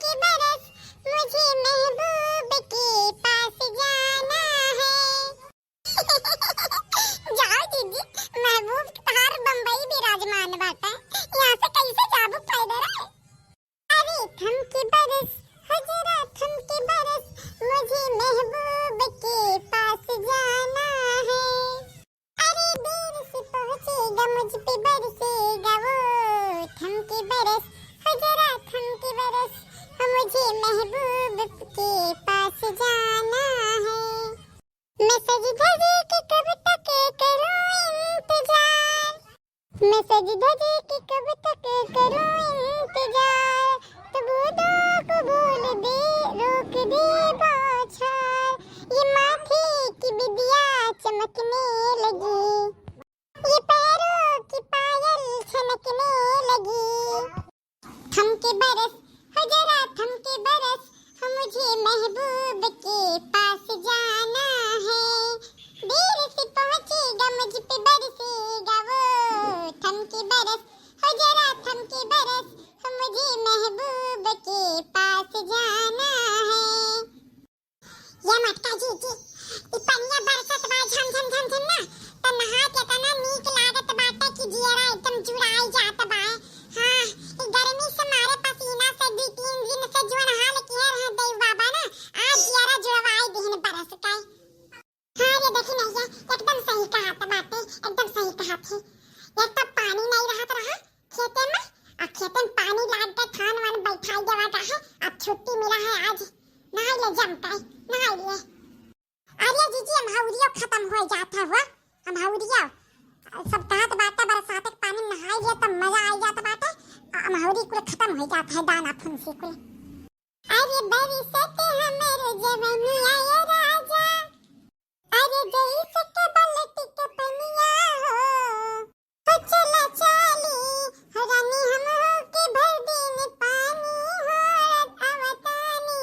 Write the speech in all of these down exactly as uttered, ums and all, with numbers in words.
के बरस मुझे महबूब के पास जाना है। जाओ जीजी, महबूब तोहार बम्बई विराजमान बाटे, यहाँ से कैसे जाबू पैदल? अरे थम के बरस, हो जरा थम के बरस, मुझे महबूब के पास जाना है। अरे देर से पहुँचेगा, मुझ पे बरसेगा वो थम के बरस, हो जरा थम के बरस, हो मुझे महबूब के पास जाना है। मैं सज धज के कब तक करूं इंतजार, मैं सज धज के कब तक करूं इंतजार, तो बूंदों को बोल दे, रोक दे बौछार। ये माथे की बिंदिया चमकने लगी, ये पैरों की पायल छनकने लगी। थम के बरस, हो जरा थम के बरस, हो मुझे महबूब के पास जाना है। देर से पहुँचेगा, मुझ पे बरसेगा वो। थम के बरस, हो जरा थम के बरस, हो मुझे महबूब के पास जाना है। ये मटका जीजी, ई पनिया बरसत बा झम झम झम झम ना, त नहा के इतना नीक लागत बाटे कि जियरा एकदम जुड़ाई जात बा। हाँ, ई गर्मी से मारे पसीना से दू तीन दिन से जोन हाल किहे रहे देव बाबा ना, आज जियरा जुड़वाई दिहन बरस के। हाँ रे देखी नैया, एकदम सही कहत बाटे, एकदम सही कहत है। एक तो पानी नहीं रहत रहा, खेते में, आ खेते में पानी लाग के धान वान बैठाई देवा का है। अब छुट्टी मिला है आज, नहाई ले जम के, नहाई ले। अरे जीजी, अमहौरियो खत्म हो जात है हुआ, अमहौरियो। सब कहत बाटे बरसात के पानी में नहाई ले तब मजा आई जात बाटे। आ अमहौरी कुल खत्म हो जात है, दाना फुंसी कुल। अरे बरसत हमर जवनिया ए राजा, अरे जैसे के बलटी के पनिया हो। तो चला चाली, हो रानी हम हो के भर दिन पानी हो अवतानी।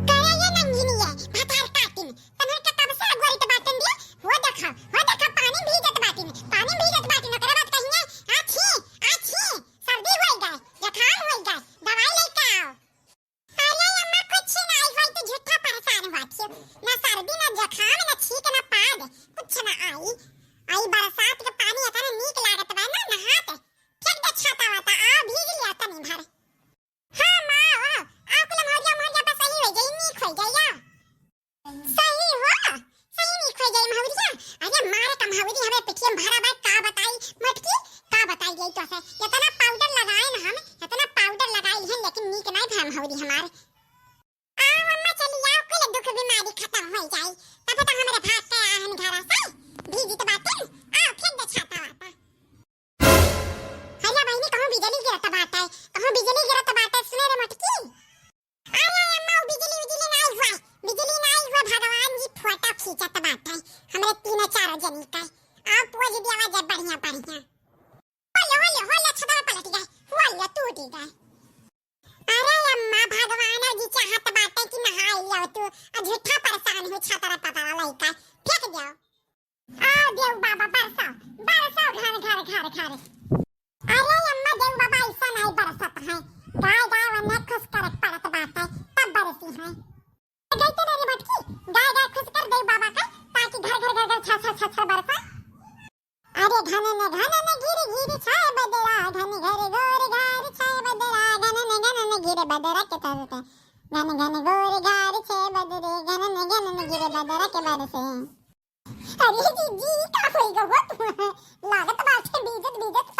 करा ये नंगिनिया, भतार काटिन, तनर का कब से अगोरित बाटन दिया, हो देखा, हो देखा पानी भीजत बाटिन, पानी भीजत बाटिन, ओकरे बाद कहिए, आछी, आछी, सर्दी होई गए, जुकाम होई गए, दवाई लेके आओ। अरे अम्मा, कुछ नाई होई, तू झूठा परेशान हुआ थियो। ना सर्दी, ना जुकाम, ना छींक, ना पाद, कुछ ना आई। आई बरसात के पानी इतना नीक लागत बा ना, नहात। फेंक दे छाता वाता, आ भीज लिया तनी भर। हाँ माँ, आओ, आओ कुल अमहौरिया, अमहौरिया बस सही हो जाई, नीक हो जाई, आओ। सही हो, सही नीक हो जाई अमहौरिया। अरे मारे क अमहौरी हमरे पिठिया में भरा बा, का बताई मोटकी, का बताई गई तो से। इतना पाउडर लगाए न हम, इतना पाउडर लगाए लिहन, लेकिन नीक नाई भा अमहौरी हमार। आओ अम्मा, चली आओ, कुल दुख बीमारी खत्म हो जाई। तब तो हमरे भाग के आहन घरा से, भीजित बाटिन, आओ फेंक दे छाता वाता। अरे बहिनी, कहूँ बिजली गिरत बाटे, कहूँ बिजली गिरत बाटे, सुने रे मोटकी। अरे अम्मा, उ बिजली उजली नाई हुआ, बिजली नाई हुआ, भगवान जी फोटो खींचत बाटे हमरे तीनों चारों जनी का। आओ पोज दिया जा बढ़िया बढ़िया। होले, होले, होले, छतवा पलट गए, होले, टूट गए। अरे अम्मा, भगवान जी चाहत बाटे कि नहाई लियो तू, आ झूठा परेशान हो छतरा पतरा लइका, फेंक दियो। आ देव बाबा बरसाओ, बरसाओ घर, घर, घर, घर। अरे अम्मा, देव बाबा ऐसा नहीं बरसत है, गाय गाय वन्ने खुश करे पड़त बाटे, तब बरसी है। गई तो रे मोटकी, गाय गाय खुश कर देव बाबा का, ताकि घर घर घर घर छा छा छा छा बरसा। अरे घनन घनन घिर घिर छाय बदरा, घन घोर घोर छाय बदरा, घनन घनन घिर बदरा के तरते, घन घन घोर घोर छे बदरे, घनन घनन घिर बदरा के बरसे। अरे जीजी, का होई गवा तू? लागत बाटे भीजत भीजत